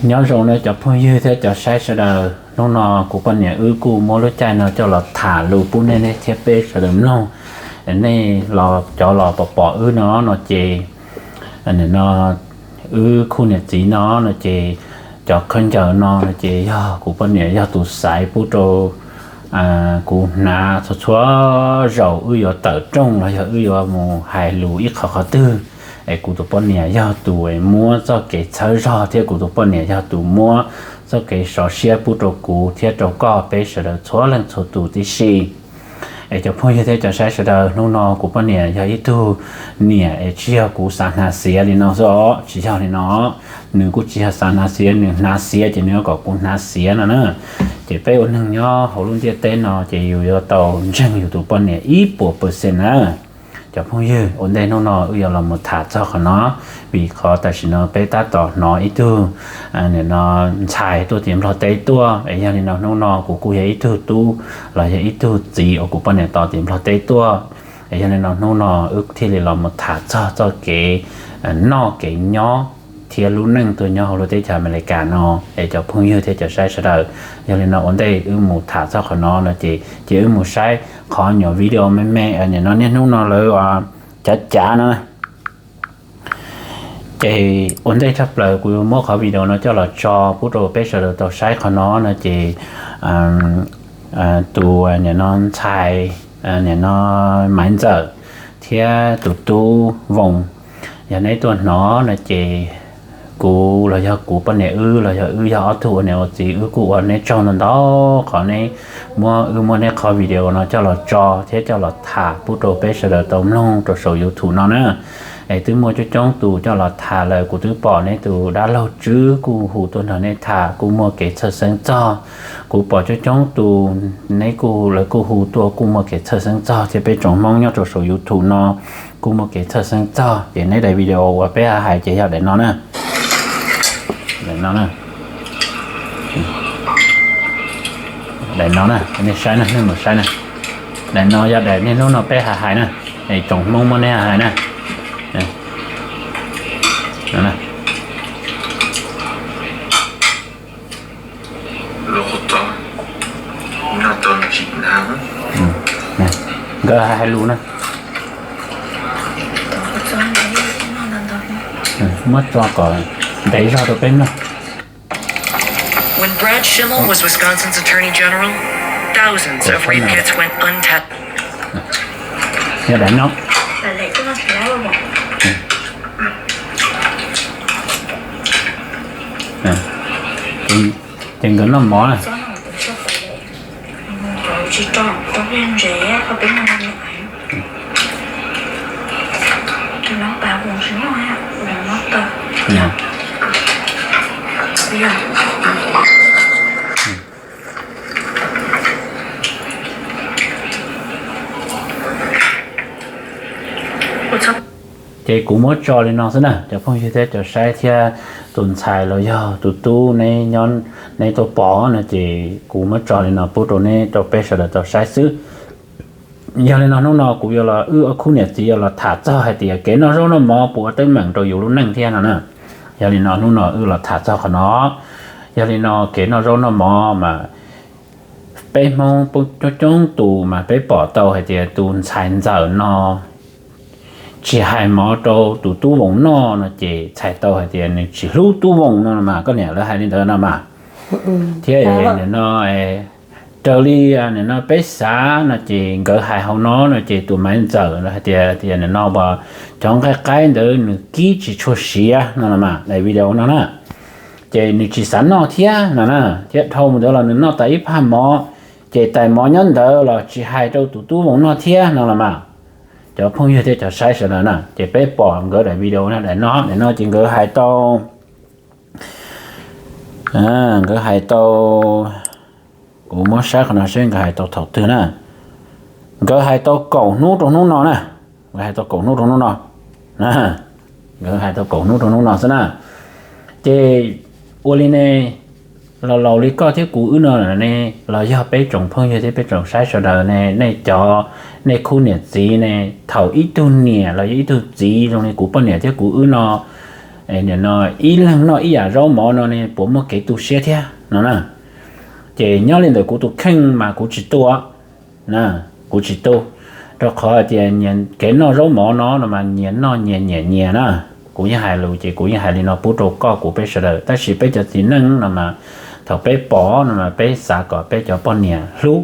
Nyob zoo nawb cov phooj ywg thiab cov saib sawv daws, hnub no kuv poj niam wb kuj muab lub caij no coj los tham lus pub nej thiab peb sawv daws mloog. Nej los cov los pom pom wb no no ces, nim no wb khub niam txiv no no ces, cov khaub ncaws no no ces yog kuv poj niam yog tus xaiv pub rau kuv hnav txhua txhua zaus wb yuav tawm rooj los yog wb yuav mus hais lus ib qho qhov twg, es kuv tus poj niam yog tus muab txoj kev txhawb zog thiab kuv tus poj niam yog tus muab txoj kev sov siab pub rau kuv thiab rau koj peb sawv daws txhua leej txhua tus tib si. Es cov phooj ywg thiab cov saib sawv daws, hnub no kuv poj niam yog ib tug niam es tsis yog kuv xav hnav xiav li no xwb os, tsis yog li no. Nws kuj tsis yog xav hnav xiav, nws hnav xiav ces nws yuav kom kuv hnav xiav no na. Ces peb ua neeg nyob hauv lub ntiaj teb no ces yus yuav tau ntseeg yus tus poj niam ib puas percent na. Cov phooj ywg, ua ntej hnub no wb yuav los mus tham txog qhov no, vim qhov tam sim no peb tab tom hnov ib tug nim no ntxhais tuaj tim Nplog teb tuaj, es yog li no hnub no kuv kuj yog ib tug tub los yog ib tug txiv uas kuv poj niam tos tim Nplog teb tuaj. Es yog li no hnub no wb thiaj li los mus tham txog txoj kev noj kev nyob thiab lub neej tuaj nyob hauv lub teb chaws Amelikas no. Es cov phooj ywg thiab cov saib sawv daws, yog li no ua ntej wb mus tham txog qhov no no ces ces wb mus saib qhov nyuam video me me nim no niaj hnub no lawv cav cav no. Ces ua ntej tshaj plaws kuv yuav muab qhov video no coj los tso pub rau peb sawv daws tau saib qhov no no ces tus nim no ntxhais, nim no Maiv Ntxawm thiab tus tub Voos, yog neb tuaj hnov no ces kuv los yog kuv poj niam wb los yog wb yog ob tug ua niam ua txiv wb kuj ua neb tsaug ntau ntau qhov neb muab wb muab neb qhov video no coj los tso thiab coj los tham pub rau peb sawv daws tau mloog rau saum YouTube no na. Es twb muaj coob coob tus coj los tham lawm, kuv twb pom neb tus dab laug Tswb kuj hu tuaj nrog neb tham kuj muaj kev txhawj xeeb txog. Kuv pom coob coob tus neb kuj lawv kuj hu tuaj kuj muaj kev txhawj xeeb txog thiab peb tsoom Hmoob nyob rau saum YouTube no kuj muaj kev txhawj xeeb txog. Ces neb daim video uas peb hais ces yog daim no na. Daim no na, daim no na, nej saib na, nej mus saib na. Daim no yog daim niaj hnub no peb hais hais na, es tsoom Hmoob muab neb hais hais na. Nkawd hais hais lus na. Muab tso kom ntev zog rau peb mloog. When Brad Schimel was Wisconsin's Attorney General, thousands of rape kits went untested. Yog daim no. Ces nkawd noj mov na. Ces kuv muab tso li no xwb na, cov phooj ywg thiab cov saib thiab tus ntxhais los yog tus tub neb nyob, neb tuaj pom no ces kuv muab tso li no pub rau neb rau peb sawv daws tau saib xwb. Yog li no hnub no kuv yuav los, wb ob khub niam txiv yuav los tham txog hais tias kev noj zaub noj mov puas ua teeb meem rau yus lub neej thiab no na. Yog li no hnub no wb los tham txog qhov no. Yog li no kev noj zaub noj mov mas peb Hmoob coob coob tus mas peb pom tau hais tias tus ntxhais ntxawm no tsis hais mov rau tus tub Voos noj no ces txhais tau hais tias nws tsis hlub tub Voos no mas koj niam lawv hais li ntawd no mas. Thiab nim no raws li nim no peb xav no ces nkawd hais hauv no no ces tus Maiv Ntxawm hais tias tias nim no uas cov nqaij qaib ntawd nws kib tsis tshua siav no los mas daim video no na. Ces nws tsis xav noj thiab no na, thiab dhau mus ntawd los nws noj tas ib phaj mov, ces tais mov nyob ntawd los tsis hais rau tus tub Voos noj thiab no los mas. Cov phooj ywg thiab cov saib sawv daws na, ces peb pom nkawd daim video na, daim no, daim no ces nkawd hais tau, nkawd hais tau, kuv muab saib qhov no seb nkawd hais tau thaum twg na. Nkawd hais tau kaum hnub rau hnub no na, nkawd hais tau kaum hnub rau hnub no, nkawd hais tau kaum hnub rau hnub no xwb na. Ces ua li ne, los laus li koj thiab kuv wb no ne, los yog peb tsoom phooj ywg thiab peb tsoom saib sawv daws ne, nej cov, nej khub niam txiv ne, thaum ib tug niam los yog ib tug txiv zoo li kuv poj niam thiab kuv wb no, Nim no ib leeg noj ib yam zaub mov no ne puas muaj kev tu siab thiab no na. Ces nyob li ntawm kuv tus kheej mas kuv tsis tu, kuv tsis tu, rau qhov tias kev noj zaub mov no no mas nyias noj nyias nyiam nyias na. Kuv yeej hais lus ces kuv yeej hais li no pub rau koj kuv peb sawv daws, tab sis peb cov txiv neej no mas thaum peb pom no mas peb xav kom peb cov poj niam hlub,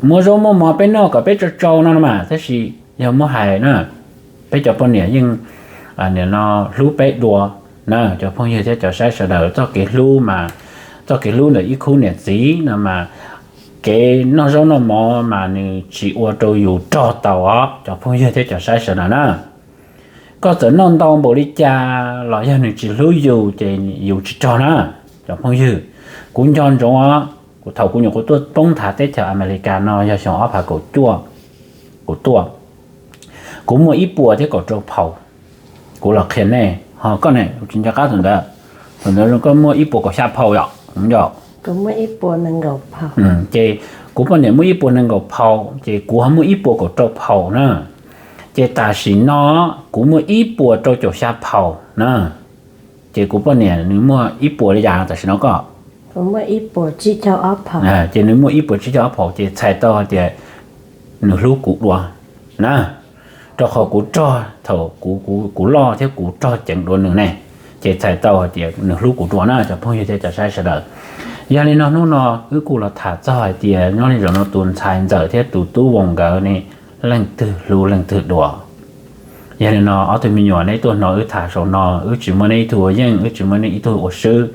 muab zaub muab mov peb noj kom peb tsau tsau no no mas, tab sis yog muab hais na, peb cov poj niam yeej nim no hlub peb dua na. Cov phooj ywg thiab cov saib sawv daws, txoj kev hlub mas, txoj kev hlub ntawm ib khub niam txiv no mas, kev noj zaub noj mov mas nws tsis ua rau yus rog tau os cov phooj ywg thiab cov saib sawv daws na. Koj txawm noj ntau npaum li cas los yog nws tsis hlub yus ces yus tsis rog na cov phooj ywg. Kuv nco ntsoov os, kuv thaum kuv nyuam qhuav tuaj poob nthav teb chaws Amelikas no yog xyoo ob phav kaum cuaj, kuv tuaj, kuv muaj ib puas thiab kaum rau phaus. Kuv los qhia nej, ho koj ne, tsis nco qab thaum ntawd, thaum ntawd koj muaj ib puas kaum xya phaus yom, nco. Ces kuv poj niam muaj ib puas nees nkaum phaus, ces kuv ho muaj ib puas kaum rau phaus na. Ces tam sim no kuv muaj ib puas rau caum xya phaus na. Ces kuv poj niam nws muaj ib puas li cas tam sim no koj? Ces nws muaj ib puas tsib caug ob phaus, ces txhais tau hais tias nws hlub kuv dua na. Rau qhov kuv rog thaum kuv, kuv loj thiab kuv rog ceev dua nws ne, ces txhais tau hais tias nws hlub kuv dua na cov phooj ywg thiab cov saib sawv daws. Yog li no hnub no wb kuj los tham txog hais tias nyob li zaum no tus ntxhais ntxawm thiab tus tub voos nkawd ne, leej twg hlub leej twg dua. Yog li no ob tug me nyuam neb tuaj hnov wb tham saum no, wb tsis muaj neb ib tug ua yeej, wb tsis muaj neb ib tug ua swb,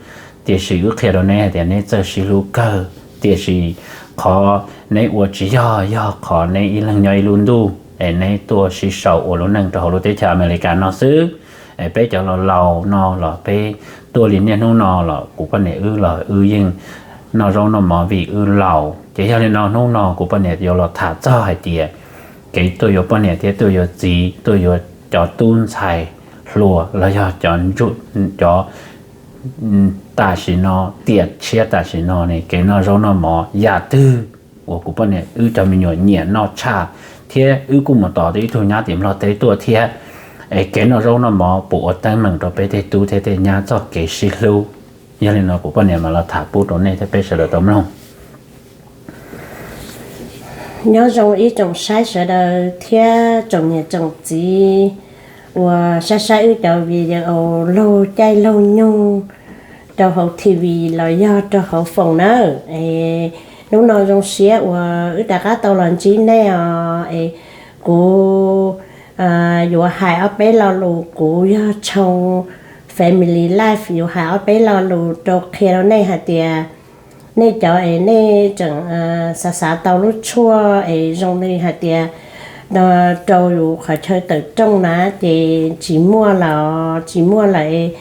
tiam sis wb qhia rau neb hais tias neb txawj sib hlub kawg, tiam sis qhov neb ua tsis yog, yog qhov neb ib leeg nyob ib lub ntuj es neb tuaj sib sau ua lub neej rau hauv lub teb chaws Amelikas no xwb. Es peb cov laus laus no los peb tuaj li niaj hnub no los kuv poj niam wb los wb yeej noj zaub noj mov vim wb laus. Ces yog li no hnub no kuv poj niam yuav los tham txog hais tias kev tuaj yuav poj niam thiab tuaj yuav txiv, tuaj yuav cov tub ntxhais hluas los yog cov, cov tam sim no, tiam tshiab tam sim no ne, kev noj zaub noj mov yam twg uas kuv poj niam wb cov me nyuam nyiam noj tshaj, thiab wb kuj mus tos tau ib tug nyab tim Nplog teb tuaj thiab. Es kev noj zaub noj mov puas ua teeb meem rau peb tej tub thiab tej nyab txoj kev sib hlub? Yog li no kuv poj niam mam los tham pub rau nej thiab peb sawv daws tau mloog. Nyob zoo ib tsoom saib sawv daws thiab tsoom niam tsoom txiv uas saib saib wb cov video laug caij laug nyoog rau hauv T V los yog rau hauv foos nawb. Es hnub no zoo siab uas wb rov qab tau los ntsib nej os. Es kuv yuav hais ob peb lo lus, kuv yog Tshoo Family Life yuav hais ob peb lo lus rau qhia rau nej hais tias nej cov es nej tseem xav xav tau lub tshuaj es zoo li hais tias rau yus qhov chaw tawm rooj na, ces tsis muaj lawm, tsis muaj lawm.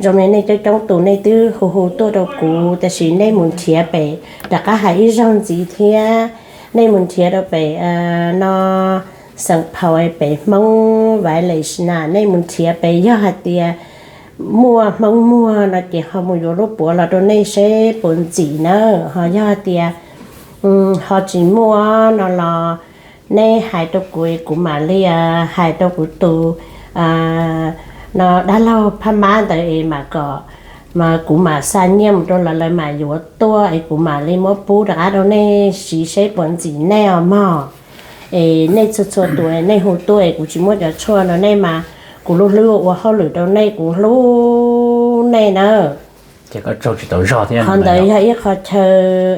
Zoo li nej coob coob tus nej twb hu hu tuaj rau kuv, tiam sis nej mus nrhiav pem, rov qab hais ib zaug ntxiv thiab, nej mus nrhiav rau pem no xeem phaum pem Hmoob Village na, nej mus nrhiav pem yog hais tias muaj Hmoob muag no ces ho mus yuav lub puav los rau nej seb puas ntxim na. Ho yog hais tias ho tsis muaj no los nej hais rau kuv, kuv mam li hais rau kuv tus no dab laug Phab Mab ntawd es mam kom, mas kuv mam xa nyiaj mus rau lawv, lawv mam yuav tuaj es kuv mam li muab pub rov qab rau nej siv seb puas ntxim nej os mog. Es nej txhua txhua tus nej hu tuaj es kuv tsis muaj cov tshuaj no nej mas kuv lub hlwb ua hauj lwm rau nej, kuv hlub nej na. Qhov ntawd yog ib qho chaw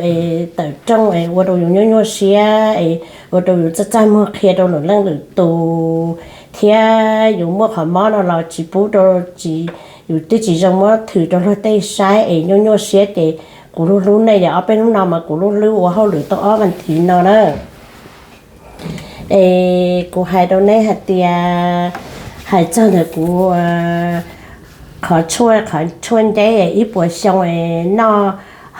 es tawm rooj es ua rau yus nyuaj nyuaj siab es ua rau yus txaj txaj muag qhia rau lwm leej lwm tus, thiab yus muaj qhov mob no los tsis pub rau, tsis, yus twb tsis zoo muab thwm rau luag tej saib es nyuaj nyuaj siab. Ces kuv hlub hlub nej, yog ob peb hnub no mas kuv lub hlwb ua hauj lwm tau ob vas thiv no na. Es kuv hais rau neb hais tias, hais txog ntawm kuv qhov tshuaj, qhov tshuaj nceb ib puas xyoo es noj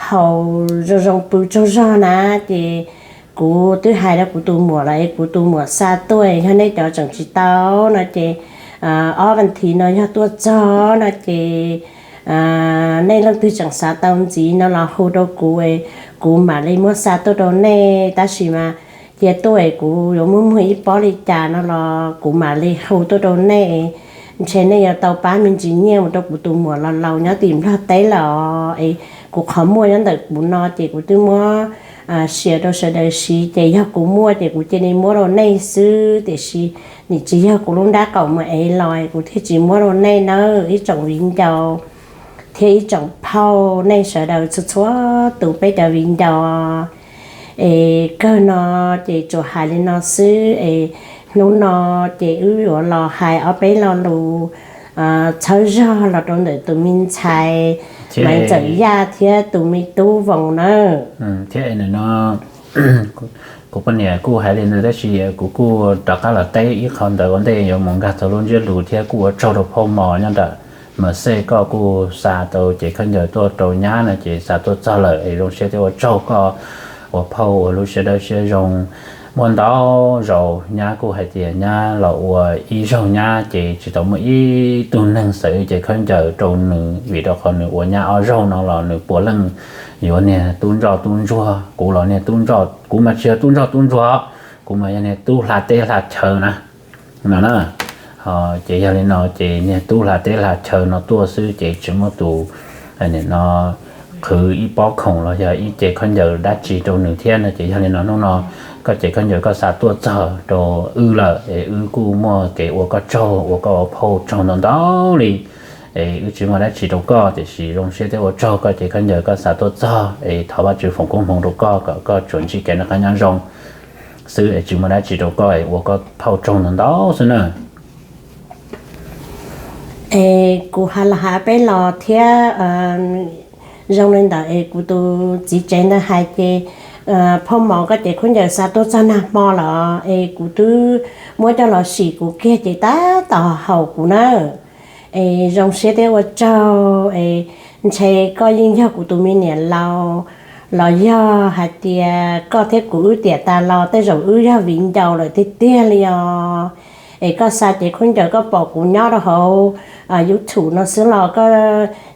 haus zoo zoo pw tsaug zog na, ces kuv twb hais rau kuv tus muam lawm es kuv tus muam xa tuaj, yog nej cov tseem tsis tau no ces ob vas thiv no yog tuaj txog no ces nej leej twg tseem xav tau ntxiv no los hu rau kuv, kuv mam li muab xa tuaj rau nej, tab sis mas cia tuaj es kuv yuav muab muag ib pob li cas no los kuv mam li hu tuaj rau nej. ntshe nej yuav tau pab me ntsis nyiaj mus rau kuv tus muam los laus nyob tim Nplog teb lawm os. Es kuv qhov muaj nyob ntawm kuv no ces kuv twb muab share rau sawv daws siv, ces yog kuv muaj ces kuv cia li muab rau nej xwb, tiam sis nim tsis yog kuv lub nrab qaum mus ev los kuv thiaj tsis muab rau nej nawb ib tsoom viv ncaus thiab ib tsoom phauj nej sawv daws txhua txhua tus peb cov viv ncaus. Es kawg no ces tsuas hais li no xwb es hnub no ces wb yuav los hais ob peb lo lus txhawb zog los rau ntawm tus me ntxhais Maiv Ntxawm Yaj thiab tus me tub Voos nawb. Thiab no kuv poj niam kuj hais li ntawd tab sis kuv kuj rov qab los teb ib qho ntawd ua ntej yuav mus nkag txog lub ntsiab lus thiab kuj ua tsaug rau phauj Mos nyob nram Mawm Xej, koj kuj xa tau cev khaub ncaws tuaj rau nyab no ces xa tuaj txog lawm es zoo siab thiab ua tsaug koj ua phauj ua lub siab dawb siab zoo. Muaj ntau zaus nyab kuj hais tias nyab los ua ib zaug nyab ces tsis tau muaj ib tug neeg xaws cev khaub ncaws rau nws vim rau qhov nws ua nyab ob zaug no los nws puav leej yuav niag tub ntsoj tub ntsuag. Kuv los niag tub ntsoj, kuv mas tsis yog tub ntsoj tub ntsuag, kuv mas yog niag tub hla teb hla chaw na. No na, ces yog li no ces niag tub hla teb hla chaw no tuaj xwb ces tsis muaj tus no qhwv ib pob khoom los yog ib cev khaub ncaws dab tsi rau nws thiab no ces yog li no hnub no koj cev khaub ncaws koj xa tuaj txog rau wb lawm es wb kuj muaj kev ua koj tsaug ua koj ua phauj tsaug ntau ntau li. Es wb tsis muaj dab tsi rau koj tiam sis zoo siab thiab ua tsaug koj cev khaub ncaws koj xa tuaj txog es thov Vajtswv foom koob hmoov rau koj kom koj tsuas ntsib kev noj qab nyob zoo xwb es tsis muaj dab tsi rau koj es ua koj phauj tsaug ntau ntau xwb na. Es kuv hais los hais peb los thiab, zoo li ntawd es kuv tus txiv tsev ntawd hais ces, phauj Mos koj cev khaub ncaws xa tuaj txog nag hmo lawm es kuv twb muab coj los sim kuv kiag ces tab tom haum kuv na. Es zoo siab thiab ua tsaug es ntshe koj yeej yog kuv tus me niam laus los yog hais tias koj thiab kuv wb tiam tas los tej zaum wb yog viv ncaus lawm tiag tiag li os. Es koj xa cev khaub ncaws koj pom kuv nyob rau hauv YouTube no xwb los koj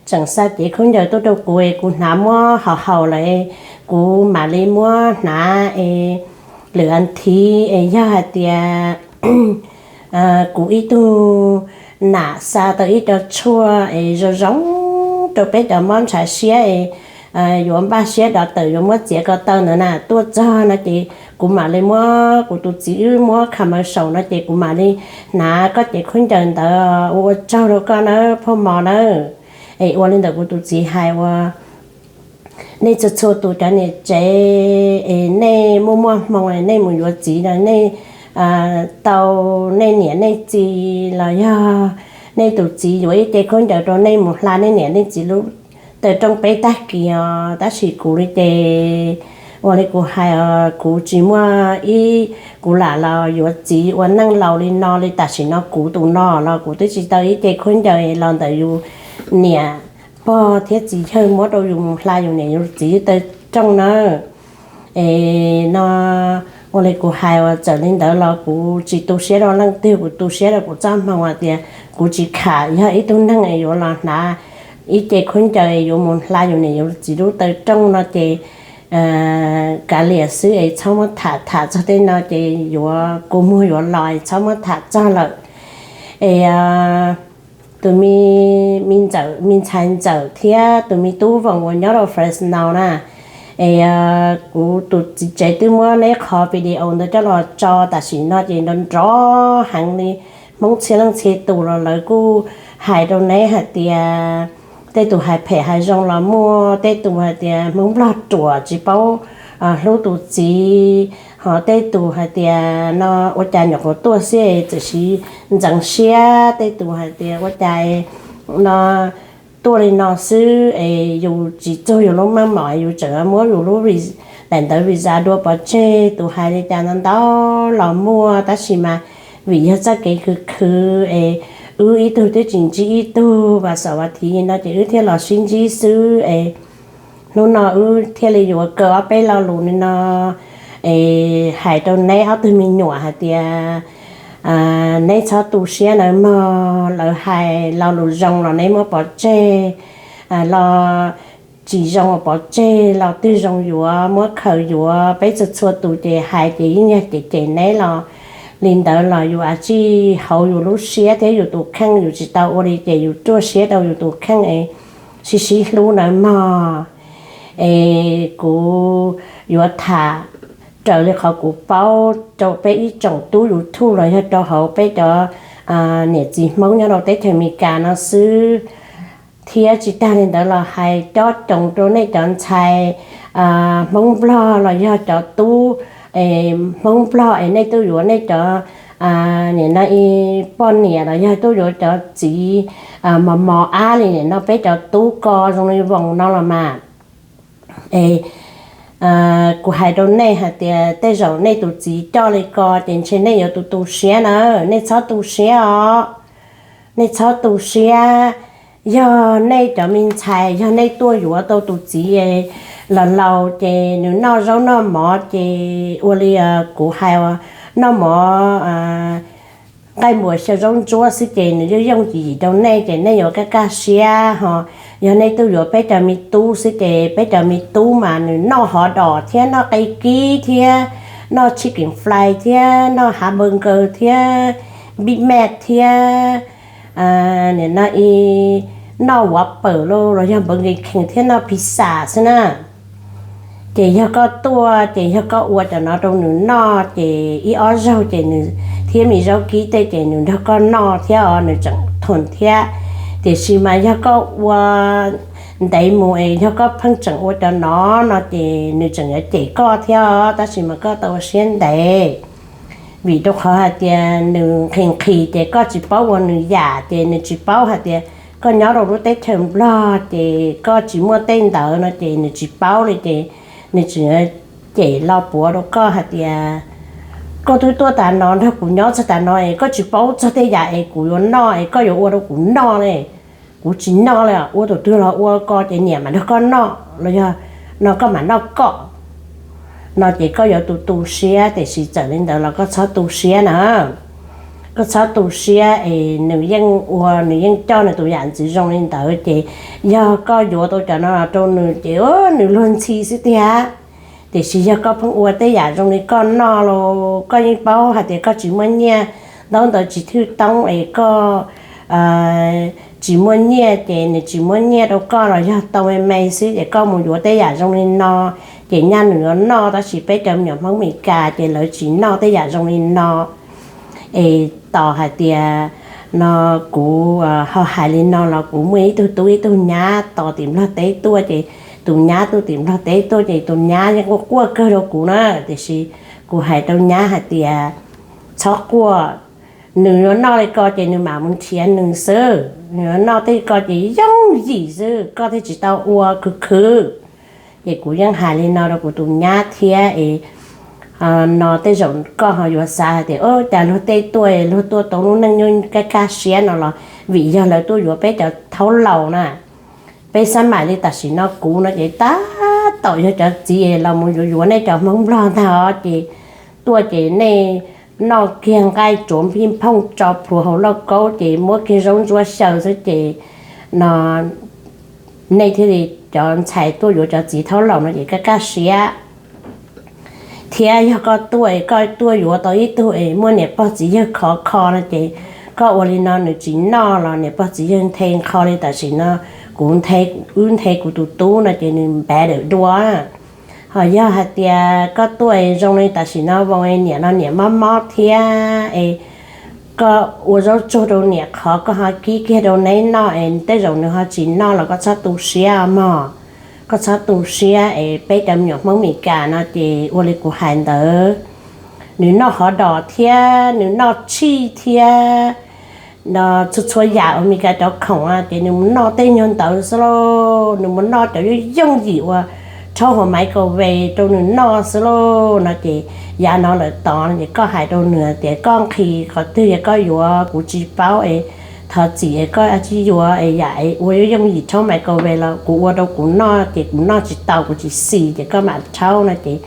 tseem xa cev khaub ncaws tuaj rau kuv es kuv hnav muab haus haus lawm es kuv mam li muab hnav es lwm as thiv es yog hais tias kuv ib tug nam xa tau ib co tshuaj es zoo zoo rau peb cov mob ntshav siab es yuav npaj siab dov tawm yuav muab txiav ko taw ntawd na tuaj txog no ces kuv mam li muab kuv tus txiv wb muab kha maw saum no ces kuv mam li hnav koj cev khaub ncaws ntawd ua ua tsaug rau koj nawb phauj Mos nawb. Es ua li ntawd kuv tus txiv hais ua nej txhua txhua tus cov niam tsev es nej muaj muaj hmoo nej mus yuav txiv no nej tau nej niam nej txiv los yog nej tus txiv yuav ib cev khaub ncaws rau nej mus hla nej niam nej txiv lub taw rooj peb tag kis os. Tab sis kuv li ces ua li kuv hais os, kuv tsis muaj ib, kuv lam los yuav txiv ua neej laus li no li tam sim no kuv tus no los kuv twb tsis tau ib cev khaub ncaws los ntawm yus niam pog thiab txiv yawg muab rau yus mus hla yus niam yus txiv taw rooj na. Es no ua li kuv hais uas txawm li ntawd los kuv tsis tu siab rau leej twg, kuv tu siab rau kuv txoj hmoo hais tias kuv tsis kham yog ib tug neeg es yuav los hnav ib cev khaub ncaws es yuav mus hla yus niam yus txiv lub taw rooj no ces kav liam xwb es txhob muab tham tham txog tej no ces yuav kua muag yuav los es txhob muab tham txog lawm. Es tus me ntxhais Ntxawm thiab tus me tub Voos uas nyob rau Fresno na, es kuv tus txiv tsev twb muab neb qhov video ntawd coj los tso tam sim no ces nrov nrov heev li. Hmoob txhia leej txhia tus los lawv kuj hais rau neb hais tias tej tus hais phem hais zoo los muaj, tej tus hais tias Hmoob Nplog ruam tsis paub hlub tus txiv, ho tej tus hais tias no ua cas nyuam qhuav tuaj xwb txawm siv ntxeev siab, tej tus hais tias ua cas no tuaj li no xwb es yus tsis txuag yus lub meej mom yus tseem muab yus lub daim ntawv visa dua pov tseg. Tus hais li cas ntau ntau los muaj, tab sis mas vim yog txoj kev khwv khwv es wb ib tug twb tsis ntsib ib tug, vas xaum vas thiv no ces wb thiaj los sib ntsib xwb es hnub no wb thiaj li yuav kaw ob peb lo lus li no es hais rau neb ob tug me nyuam hais tias neb txhob tu siab nawb mog, lawv hais lo lus zoo los neb muab pov tseg, los tsis zoo pov tseg, los twg zoo yuav muab khaws yuav. Peb txhua txhua tus ces hais ces yeej yog cem cem neb los li ntawd los yus a tsij hauv yus lub siab thiab yus tus kheej, yus tsis tau ua li ces yus ruaj siab rau yus tus kheej es sib sib hlub nawb mog. Es kuv yuav tham raws li qhov kuv paub rau peb ib tsoom tub YouTube los yog rau hauv peb cov niam txiv Hmoob nyob rau teb chaws Amelikas no xwb. Thiab tsis tag li ntawd los hais cob coos rau nej cov ntxhais Hmoob Nplog los yog cov tub Hmoob Nplog es nej tuaj yuav nej cov nim no poj niam los yog tuaj yuav cov txiv mos mos ab li nim no peb cov tub ko zoo li Voos no los mas. Es kuv hais rau nej hais tias tej zaum nej tus txiv coj li ko ces ntshe nej yuav tu tu siab na, nej txhob tu siab os. Nej txhob tu siab. Yog nej cov me ntxhais yog nej tuaj yuav tau tus txiv laus laus ces nws noj zaub noj mov ces ua li kuv hais, noj mov nqaij npuas xyaw zaub ntsuab xwb ces nws yooj yooj yim yim rau nej ces nej yuav kaj kaj siab ho. Yog nej tuaj yuav peb cov me tub xwb ces peb cov me tub mas nws noj hov dos thiab noj qe kib thiab noj chicken fry thiab noj hamburger thiab Big Mac thiab nim no noj Whopper los yog Burger King thiab noj pizza xwb na. Ces yog koj tuaj ces yog koj ua cov no rau nws noj ces ib ob zaug ces nws thiab me zaub kib tej ces nws nrog koj noj thiab os, nws tseem thum thiab. Tiam sis mas yog koj ua ntev mus es yog koj pheej tseem ua cov no no ces nws tseem yuav cem koj thiab os, tab sis mas koj tau ua siab ntev. Vim rau qhov hais tias nws nqhis nqhis ces koj tsis paub ua nws yam ces nws tsis paub hais tias koj nyob rau lub teb chaws Nplog ces koj tsis muaj tej ntawd no ces nws tsis paub li ces nws tseem cem lo puav rau koj hais tias koj twb tuaj tas no nrog kuv nyob txog tas no es koj tsis paub txog tej yam es kuv yuav noj es koj yuav ua rau kuv noj ne. Kuv tsis noj li, ua tus twg los ua ko ces niam mam nrog koj noj los yog no koj mam noj kom no ces koj yuav tu tu siab, tiam sis txawm li ntawd los koj txhob tu siab na. Koj txhob tu siab es nws yeej ua, nws yeej coj nws tus yam ntxwv zoo li ntawd ces yog koj yuav tau cov no rau nws ces nws luag ntxhi xwb tiag. Tiam sis yog koj pheej ua tej yam zoo li koj noj los koj yeej paub hais tias koj tsis muaj nyiaj, ntaub ntawv tsis thwj toob es koj tsis muaj nyiaj ces nws tsis muab nyiaj rau koj los yog tau me me xwb ces koj mus yuav tej yam zoo li no ces nyaj nws yuav noj, tab sis peb cov me nyuam Hmoob Meskas ces lawv tsis noj tej yam zoo li no. Es tos hais tias no kuv ho hais li no los kuv muaj ib tug tub ib tug nyab tos tim Nplog teb tuaj ces tus nyab tuaj tim Nplog teb tuaj ces tus nyab yeej quaj quaj kawg rau kuv na, tiam sis kuv hais rau nyab hais tias txhob quaj, nws yuav noj li ko ces nws mam mus nrhiav nws xwb, nws yuav noj tej ko ces yooj yim xwb, koj thiaj tsis tau ua khwv khwv. Ces kuv yeej hais li no rau kuv tus nyab thiab es no tej zaum koj ho yuav xav hais tias cas luag tej tuaj luag tuaj tau lub neej nyuaj kaj kaj siab no los vim yog lawv tuaj yuav peb cov thaub laus na. Peb xab maim li tam sim no kuv no ces tab tom yog cov txiv los mus yuav yuav nej cov Hmoob Nplog ntag os ces tuaj ces nej noj kiag nqaij tsuav npij nphooj tso plhuav hauv lauj kaub ces muab kiag zaub ntsuab xyaw xwb ces no nej thiaj li cov ntxhais tuaj yuav cov txiv thaub laus no ces kaj kaj siab. Thiab yog koj tuaj es koj tuaj yuav tau ib tug es muaj niam pog txiv yawg khov kho no ces koj ua li no nws tsis noj los niam pog txiv yawg nthe nkho li tam sim no kuv nthe, wb nthe kuv tus tub no ces nws npam dawm dua. Ho yog hais tias koj tuaj zoo li tam sim no Voos niam no niam mob mob thiab es koj ua zaub tsuag rau niam qhov koj ho kib kiag rau neb noj es tej zaum nws ho tsis noj los koj txhob tu siab mog. Koj txhob tu siab es peb cov me nyuam Hmoob Meskas no ces ua li kuv hais ntawd, nws noj hov dos thiab nws noj tshij thiab no txhua txhua yam uas Meskas cov khoom ces nws mus noj tej nyuag ntawd xwb lauj, nws mus noj cov yooj yooj yim uas rhaub hauv microwave rau nws noj xwb lauj no ces yav no lawm tod no ces koj hais rau nws tias koj nqhis qhov twg es koj yuav kuv tsis paub es thov txim es koj tsis yuav es yam es ua yooj yooj yim rhaub microwave los kuv ua rau kuv noj ces kuv noj tsis tau kuv tsis xis ces koj mam rhaub no ces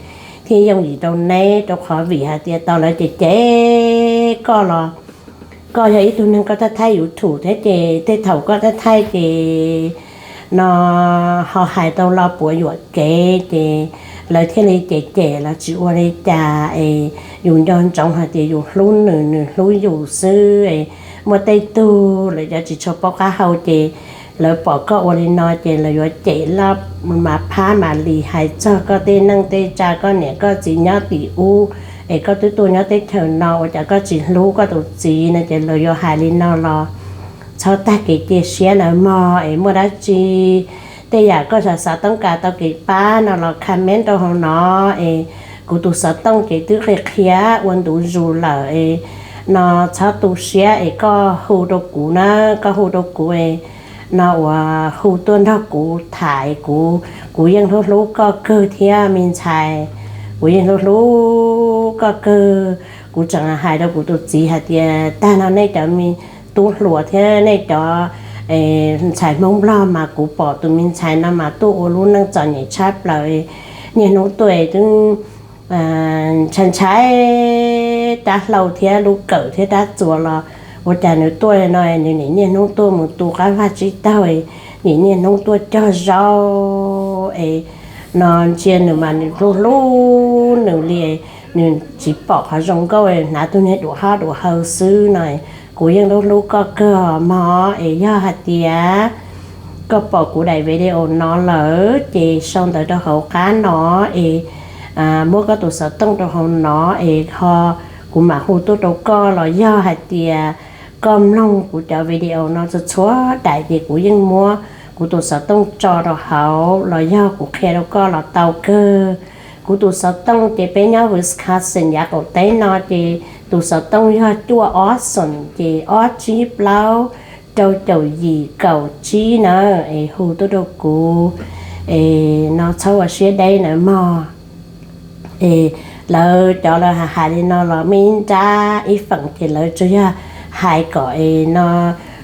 thiaj yooj yim rau neb rau qhov vim hais tias tau lawv cem cem koj los koj yog ib tug neeg koj thaij thaij YouTube thiab ces tej thaum koj thaij thaij ces no ho hais tau lo puav yuam kev ces lawv thiaj li cem cem los tsis ua li cas es yus nco ntsoov hais tias yus hlub nws, nws hlub yus xwb es muaj tej tug lawv cov tsis tshua paub qab hau ces lawv pom koj ua li no ces lawv yuav cem laj mas phab mas lis hais txog koj tej neej tej tsa, koj niam koj txiv nyob tim ub es koj twb tuaj nyob teb chaws no ua cas koj tsis hlub koj tus txiv no ces lawv yuav hais li no los txhob tag kev cia siab nawb mog. Es muaj dab tsi tej yam koj xav xav tooj kas tau kev pab no los comment rau hauv no es kuv tus xov tooj ces twb qhia qhia ua ntu zus lawm es no txhob tu siab es koj hu rau kuv na, koj hu rau kuv es no uas hu tuaj nrog kuv tham es kuv, kuv yeej hlub hlub koj kawg thiab me ntxhais, kuv yeej hlub hlub koj kawg. Kuv tseem hais rau kuv tus txiv hais tias tag no nej cov me tub hluas thiab nej cov ntxhais Hmoob Nplog mas kuv pom tus me ntxhais no mas tuaj ua lub neej txom nyem tshaj plaws, niaj hnub tuaj twb ntshai ntshai rab hlau thiab lub kawm thiab rab txuas los ua cas nws tuaj no nws nim niaj hnub tuaj mus tu qab vaj tsib taug, nim niaj hnub tuaj cog zaub es no ntsia nws mas nws hlub hlub nws li, nws tsis pom qhov zoo nkauj hnav tug niag duam hob duam hawv xwb no. Kuv yeej hlub hlub koj kawg mog es yog hais tias koj pom kuv daim video no lawm ces sau ntawv rau hauv qab no es muab koj tus xov tooj rau hauv no es ho kuv mam hu tuaj rau koj los yog hais tias koj mloog kuv cov video no txhua txhua daim ces kuv yeej muab kuv tus xov tooj tso rau hauv los yog kuv qhia rau koj los tau kawg. Kuv tus xov tooj ces peb nyob Wisconsin yav qaum teb no ces tus xov tooj yog cuaj ob xoom ces ob tsib plaub rau caum yim kaum tsib na es hu tuaj rau kuv es no txhob ua siab deb nawb mog. Es lawv cov lawv hais hais li no los muaj ib nrab ib feem ces lawv tsuas yog hais kom es no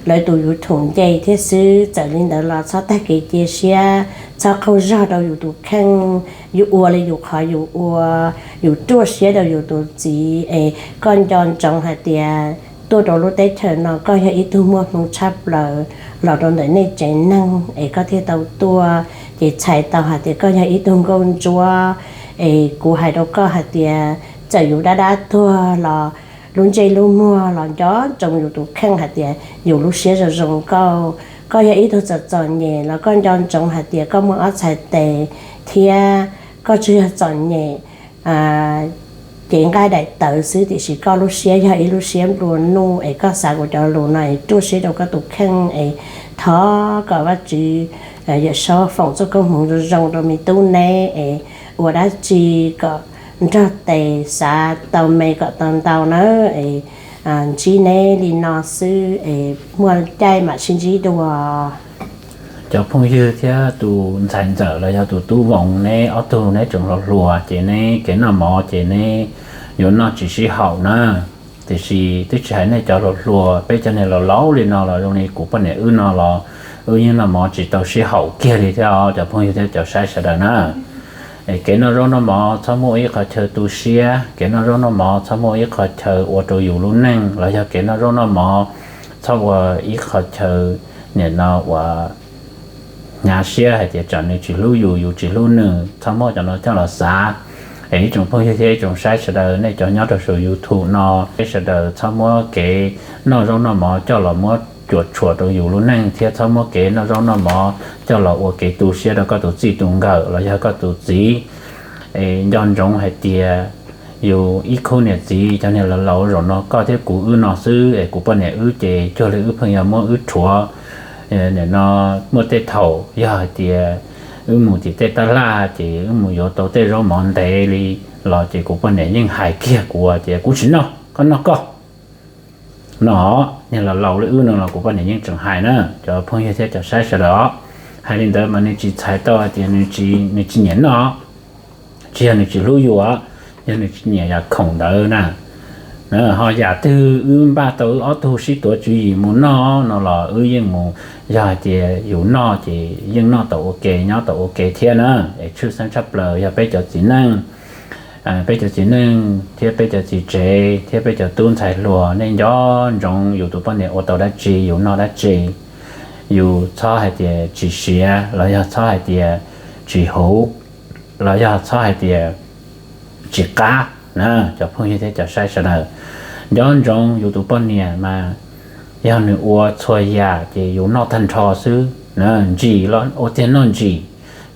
lawv tus YouTube nce thiab xwb. Txawm li ntawd los txhob tag kev cia siab, txhob qaug zog rau yus tus kheej, yus ua li yus qhov yus ua, yus ruaj siab rau yus tus txiv es koj nco ntsoov hais tias tuaj rau lub teb chaws no koj yog ib tug muaj hmoo tshaj plaws los rau ntawm nej tsev neeg es koj thiaj tau tuaj, ces txhais tau hais tias koj yog ib tug nkauj ntsuab. Es kuv hais rau koj hais tias txawm yus dab dab tuag los lub ntsej lub muag los nco ntsoov yus tus kheej hais tias yus lub siab zoo zoo nkauj. Koj yog ib tug txom txom nyem los koj nco ntsoov hais tias koj muaj ob txhais tes thiab koj tsuas yog txom nyem cev nqaij daim tawv xwb tiam sis koj lub siab yog ib lub siab nplua nuj es koj xav kuv cov lus no es ruaj siab rau koj tus kheej es thov kom Vajtswv Yawm Saub foom txoj koob hmoov zoo zoo rau me tub neb es ua dab tsi kom nrog tes xav tau me kom tau ntau nawb es ntsib neb li no xwb es muaj caij mam sib ntsib dua. Cov phooj ywg thiab tus ntxhais ntxawm los yog tus tub Voos, neb ob tug neb tseem hluas hluas ces neb kev noj mov ces neb yuav noj tsis sib haum na. Tiam sis twb tsis hais nej cov hluas hluas, peb cov niag laus laus li no los zoo li kuv poj niam wb no los wb yeej noj mov tsis tau sib haum kiag li thiab os cov phooj ywg thiab cov saib sawv daws na. Es kev noj zaub noj mov txhob muaj ib qhov chaw tu siab, kev noj zaub noj mov txhob muaj ib qhov chaw ua rau yus lub neej los yog kev noj zaub noj mov txhob ua ib qhov chaw nim no uas hnyav siab hais tias tsam nws tsis hlub yus, yus tsis hlub nws, txhob muab cov no coj los xav. Es ib tsoom phooj ywg thiab ib tsoom saib sawv daws, nej cov nyob rau saum YouTube no, nej sawv daws txhob muab kev noj zaub noj mov coj los muab cuam tshuam rau yus lub neej thiab txhob muab kev noj zaub noj mov coj los ua kev tu siab rau koj tus txij tus nkawm los yog koj tus txiv. Es nco ntsoov hais tias yus ib khub niam txiv cov niag laus laus zaum no koj thiab kuv wb no xwb es kuv poj niam wb ces cuag li wb pheej yuav muab wb rhuav nim no. Muaj tej thaum yog hais tias wb mus tim tej tab laj ces wb mus yuav tau tej zaub mov ntev li los ces kuv poj niam yeej hais kiag kuv tias kuv tsis noj, koj noj koj no. Niag laus laus li wb no los kuv poj niam yeej tseem hais na, cov phooj ywg thiab cov saib sawv daws os. Hais li ntawd mas nws tsis txhais tau hais tias nws tsis nyiam noj, tsis yog nws tsis hlub yus, yog nws tsis nyiam yam khoom ntawd na. Ho yam twg wb npaj tau wb ob tug sib tuav tswv yim mus noj no los wb yeej mus, yog hais tias yus noj ces yeej noj tau ua ke nyob tau ua ke thiab na. Es tshwj xeeb tshaj plaws yog peb cov txiv neej, peb cov txiv neej thiab peb cov txiv tsev thiab peb cov tub ntxhais hluas, nej nco ntsoov yus tus poj niam ua tau dab tsi, yus noj dab tsi, yus txhob hais tias tsis siav los yog txhob hais tias tsis huv. los yog txhob hais tias tsis qab na. Cov phooj ywg thiab cov saib sawv daws, nco ntsoov yus tus poj niam mas yog nws ua txhua yam ces yus noj tag nrho xwb na. Ntsim los ua tiag noj ntsim,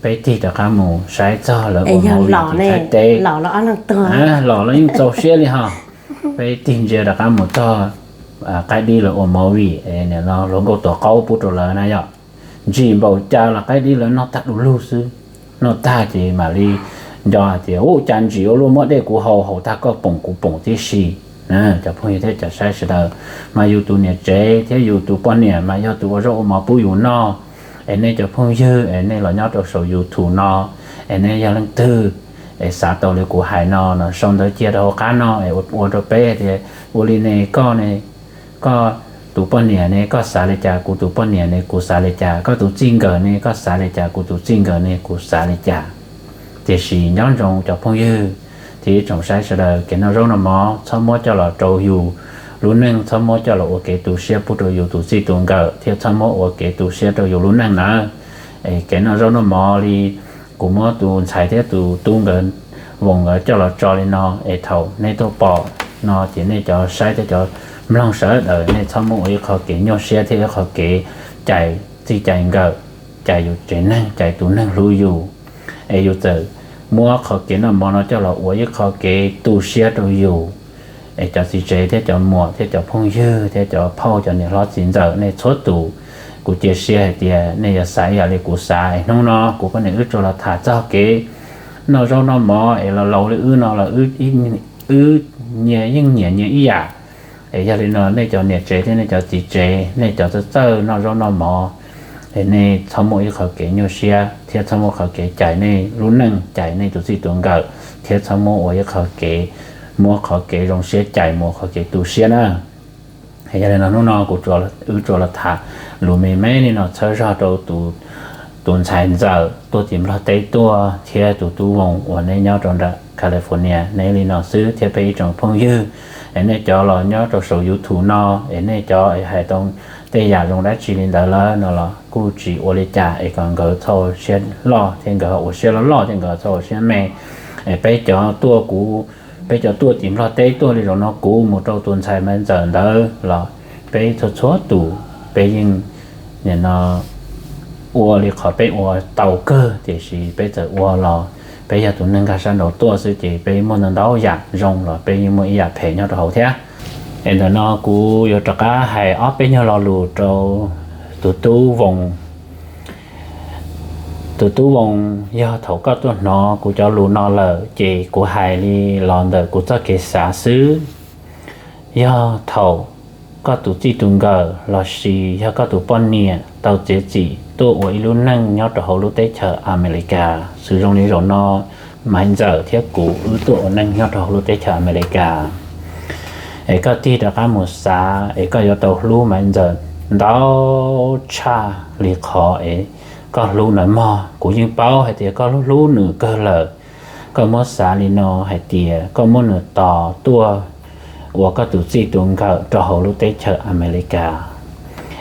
peb tig rov qab mus saib txog lawv ua movie tim Thaib teb los los yeej txaus siab li ho. Peb tig ntsia rov qab mus txog qaib dib lawv ua movie, nim no hluas nkauj tuav qaub pub rau lawv na yom. Ntsim npaum cas los qaib dib lawv noj tag du lug xwb. Noj tag ces mam li nco hais tias, u, cas ntsim ua luaj, muab dej kuv haus, haus tag koj poom kuv poom tib si. Cov phooj ywg thiab cov saib sawv daws, mas yus tus niam tsev thiab yus tus poj niam mas yog tus ua zaub ua mov pub yus noj. Es nej cov phooj ywg es nej los nyob rau saum YouTube no, es nej yog leej twg es xav tau li kuv hais no no, sau ntawv cia rau hauv qab no es ua rau peb tias, ua li ne koj ne, koj tus poj niam ne koj xav li cas, kuv tus poj niam ne kuv xav li cas, koj tus txij nkawm ne koj xav li cas, kuv tus txij nkawm ne kuv xav li cas. Tiam sis nco ntsoov cov phooj ywg thiab ib tsoom saib sawv daws, kev noj zaub noj mov txhob muab coj los rau yus lub neej, txhob muab coj los ua kev tu siab pub rau yus tus txij tus nkawm, thiab txhob muab ua kev tu siab rau yus lub neej nawb. Es kev noj zaub noj mov li kuv muab tus ntxhais thiab tus tub nkawd, Voos nkawd coj los tso li no, es thaum nej tuaj pom no ces nej cov saib thiab cov mloog sawv daws, nej txhob muab ua ib qho kev nyuaj siab thiab ib qho kev cais txij cais nkawm, cais yus tsev neeg, cais tus neeg hlub yus. Es yus txawm muab qhov kev noj mov no coj los ua ib qho kev tu siab rau yus. Es cov txiv tsev thiab cov muam thiab cov phooj ywg thiab cov phauj cov niam hlob txiv ntxawm nej txhua tus, kuv cia siab hais tias nej yuav xav ib yam li kuv xav. Es hnub no kuv poj niam wb tsuas los tham txog kev noj zaub noj mov es los laus li wb no los wb nyias yeej nyiam nyias ib yam. Es yog li no nej cov niam tsev thiab nej cov txiv tsev, nej cov txawj txawj noj zaub noj mov, es nej txhob muaj ib qho kev nyuaj siab thiab txhob muaj qhov kev cais nej lub neej, cais nej tus txij tus nkawm, thiab txhob muab ua ib qho kev, muab qhov kev zoo siab cais mus ua qhov kev tu siab na. Yog li no hnub no kuv, wb tsuas los tham lus me me li no txhawb zog rau tus ntxhais ntxawm tuaj tim Nplog teb tuaj thiab tus tub Voos uas neb nyob rau nram California neb li no xwb thiab peb ib tsoom phooj ywg. Es nej cov los nyob rau saum YouTube no, es nej cov es hais tau tej yam zoo dab tsi li ntawd lawm no los kuj tsis ua li cas, es kom nkawd txhob siab loj thiab nkawd ua siab loj loj thiab nkawd txhob ua siab me. Es peb cov tuaj kuv, peb cov tuaj tim Nplog teb tuaj li zaum no kuv mus rau tus ntxhais Maiv Ntxawm ntawd los peb txhua txhua tus peb yeej nim no ua li qhov peb ua tau kawg, tiam sis peb txawm ua los peb yog tus neeg nkag sab nraud tuaj xwb ces peb muaj ntau ntau yam zoo los peb yeej muaj ib yam phem nyob rau hauv thiab. Es ntawm no kuv yuav rov qab hais ob peb nyuag lo lus rau tus tub Voos. Tus tub Voos, yog thaum koj tuaj hnov kuv cov lus no lawm ces kuv hais li los ntawm kuv txoj kev xav xwb. Yog thaum koj tus txij tus nkawm lossis yog koj tus poj niam tau txiav txim tuaj ua ib lub neej nyob rau hauv lub teb chaws Amelikas, xws zoo li zaum no Maiv Ntxawm thiab kuv wb tuaj ua neej nyob rau hauv lub teb chaws Amelikas, es koj tig rov qab mus xav es koj yuav tau hlub Maiv Ntxawm ntau tshaj li qhov es koj hlub nawb mog. Kuv yeej paub hais tias koj hlub hlub nws kawg lawm. Koj muab xav li no hais tias koj muab nws tos tuaj ua koj tus txij tus nkawm rau hauv lub teb chaws Amelikas,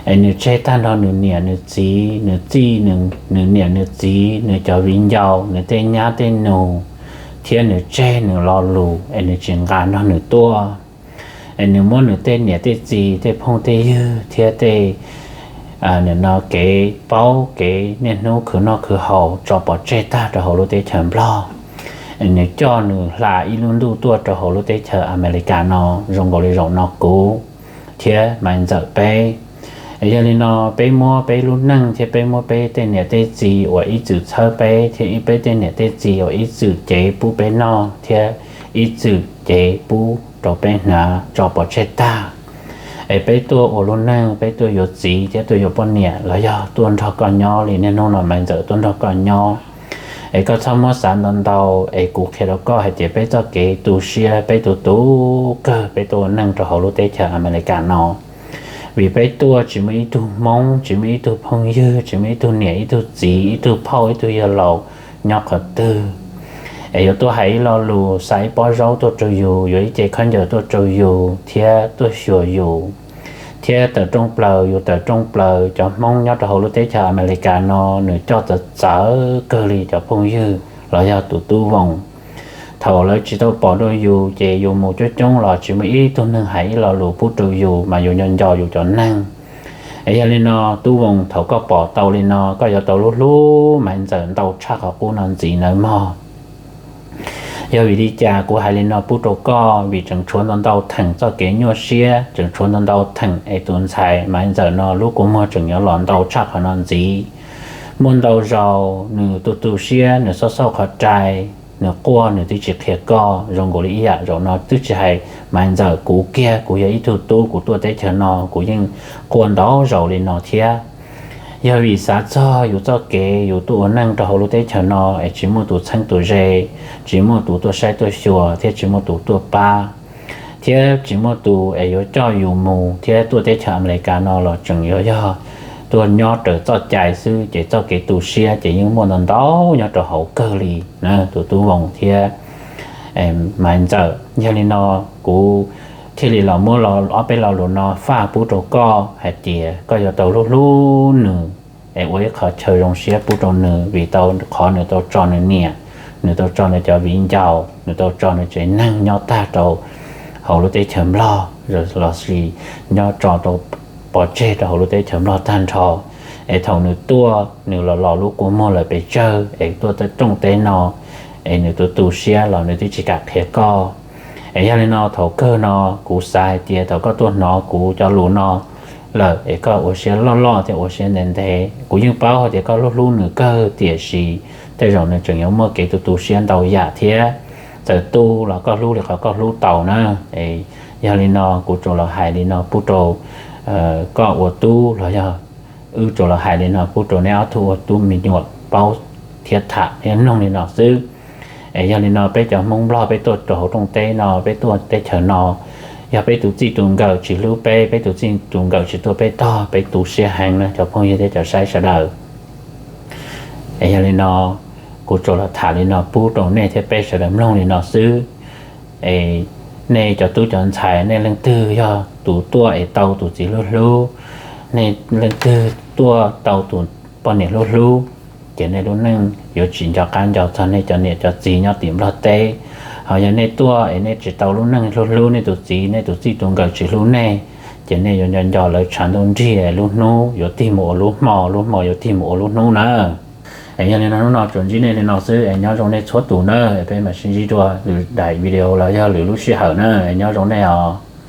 es nws tseg tag nrho nws niam nws txiv, nws txij, nws niam nws txiv, nws cov viv ncaus, nws tej nyab tej nus, thiab nws tseg nws lo lus es nws tsis nqa nrog nws tuaj. Es nws muab nws tej niam tej txiv, tej phooj tej ywg thiab tej nim no kev paub kev niaj hnub khwv noj khwv haus tso pov tseg tag rau hauv lub teb chaws Nplog. Es nws coj nws hla ib lub ntuj tuaj rau hauv lub teb chaws Amelikas no zoo nkaus li zaum no kuv thiab Maiv Ntxawm peb. Es yog li no peb muab peb lub neej thiab peb muab peb tej niam tej txiv uas ib txwm txhawb peb thiab peb tej niam tej txiv uas ib txwm cev pub peb noj thiab ib txwm cev pub rau peb hnav tso pov tseg tag. Es peb tuaj ua lub neej, peb tuaj yuav txiv thiab tuaj yuav poj niam los yog tuaj nrog koj nyob li niaj hnub no Maiv Ntxawm tuaj nrog koj nyob. Es koj txhob muab xav ntau ntau, es kuv qhia rau koj hais tias peb txoj kev tu siab peb tu tu kawg peb tuaj ua neej rau hauv lub teb chaws Amelikas no. Vim peb tuaj tsis muaj ib tug Hmoob, tsis muaj ib tug phooj ywg, tsis muaj ib tug niam ib tug txiv, ib tug phauj ib tug yawg laus nyob qhov twg es yuav tuaj hais ib lo lus, xa ib pob zaub tuaj rau yus, yuav ib ce khaub ncaws tuaj rau yus thiab tuaj xyuas yus, thiab tawm rooj plaws yus tawm rooj plaws. Cov Hmoob nyob rau hauv lub teb chaws Amelikas no nws coj txawv txawv kawg li cov phooj ywg los yog tus tub Voos. Thaum lawv tsis tau pom dua yus ces yus mus coob coob los tsis muaj ib tug neeg hais ib lo lus pub rau yus mas yus nco nco yus cov neeg. Es yog li no tub Voos, thaum koj pom tau li no koj yuav tau hlub hlub Maiv Ntxawm ntau tshaj qhov qub no ntxiv nawb mog. Yog vim li cas kuv hais li no pub rau koj? Vim tseem tshuav ntau ntau theem txoj kev nyuaj siab, tseem tshuav ntau ntau theem es tus ntxhais Maiv Ntxawm no lub kua muag tseem yuav los ntau tshaj qhov no ntxiv. Muaj ntau zaus nws tu tu siab, nws xauj xauj qhov rai, nws quaj, nws twb tsis qhia koj. Zoo nkaus li ib yam zaum no twb tsis hais Maiv Ntxawm, kuv kiag kuv yog ib tug tub, kuv tuaj teb chaws no kuv yeej quaj ntau zaus li no thiab. Yog vim xav txog yus txoj kev yus tuaj ua neej rau hauv lub teb chaws no es tsis muaj tus txheeb tus ze, tsis muaj tus tuaj saib tuaj xyuas thiab tsis muaj tus tuaj pab, thiab tsis muaj tus es yuav coj yus mus thiab tuaj teb chaws Amelikas no los tseem yuav yog tuaj nyob raws txoj cai xwb, ces txoj kev tu siab ces yeej muaj ntau ntau nyob rau hauv kawg li na tus tub Voos thiab Maiv Ntxawm. Yog li no kuv thiaj li los muab ob peb lo lus no faj pub rau koj hais tias koj yuav tau hlub hlub nws es ua ib qho chaw zoo siab pub rau nws, vim tau qhov nws tau tso nws niam, nws tau tso nws cov viv ncaus, nws tau tso nws tsev neeg nyob tag rau hauv lub teb chaws Nplog, lossis nyob tso rau pov tseg rau hauv lub teb chaws Nplog tag nrho. Es thaum nws tuaj nws los los lub kua muag lawm pes tsawg es tuaj rooj teb no es nws tu tu siab los nws twb tsis kam qhia koj. Es yog li no thaum kawg no kuv xav hais tias thaum koj tuaj hnov kuv cov lus no lawm es koj ua siab loj loj thiab ua siab ntev ntev. Kuv yeej paub hais tias koj hlub hlub nws kawg, tiam sis tej zaum nws tseem yuav muaj kev tu tu siab ntau yam thiab. Txawm tu los koj hlub li qhov koj hlub tau na. Yog li no kuv tsuas los hais li no pub rau koj ua tub los yog wb tsuas los hais li no pub rau neb ob tug ua tub me nyuam paub thiab tham thiab mloog li no xwb. Es yog li no peb cov Hmoob Nplog peb tuaj rau hauv rooj teb no, peb tuaj teb chaws no, yog peb tus txij tus nkawm tsis hlub peb, peb tus txij tus nkawm tsis tuaj peb tog, peb tu siab heev na cov phooj ywg thiab cov saib sawv daws. Es yog li no kuv tsuas los tham li no pub rau nej thiab peb sawv daws mloog li no xwb. Es nej cov tub cov ntxhais, nej leej twg yog tus tuaj es tau tus txiv hlub hlub, nej leej twg tuaj tau tus poj niam hlub hlub, ces nej lub neej yuav tsis nco qab nco txog nej cov niam cov txiv nyob tim Nplog teb. Ho yog nej tuaj es nej tsis tau lub neej hlub hlub nej tus txiv, nej tus txij tus nkawm tsis hlub nej, ces nej yuav nco nco lawv tshav ntuj nrig, lub hnub yuav tig mus ua lub hmo, lub hmo yuav tig mus ua lub hnub na. Es yog li no hnub no tsuas ntsib nej li no xwb es nyob zoo nej txhua tus na, peb mam sib ntsib dua lwm daim video los yog lwm lub sij hawm na, es nyob zoo nej os.